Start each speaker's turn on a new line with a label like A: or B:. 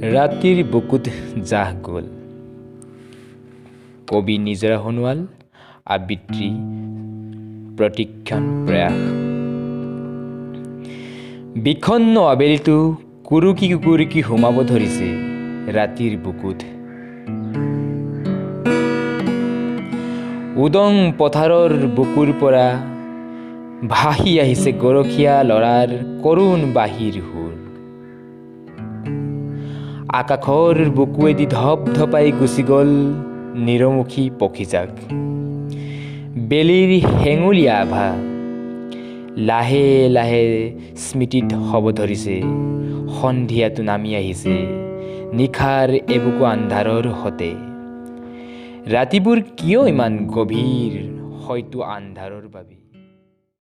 A: ৰাতিৰ বুকুত জাহ গ'ল। কবি নিজৰা সোণোৱাল। আবৃত্তি প্ৰতীক্ষণ প্ৰয়াস। বিষণ্ণ আবেলিটো কুৰুকি কুৰুকি সোমাব ধৰিছে ৰাতিৰ বুকুত। উদং পথাৰৰ বুকুৰ পৰা ভাহি আহিছে গৰখীয়া ল'ৰাৰ কৰুণ বাঁহীৰ সুৰ। আকাশৰ বুকুৱেদি ধপ ধপাই গুচি গ'ল নিৰমুখী পক্ষীজাক। বেলিৰ হেঙুলীয়া আভা লাহে লাহে স্মৃতিত হ'ব ধৰিছে। সন্ধিয়াটো নামি আহিছে নিশাৰ এবুকু আন্ধাৰৰ সতে। ৰাতিবোৰ কিয় ইমান গভীৰ? হয়তো আন্ধাৰৰ বাবে।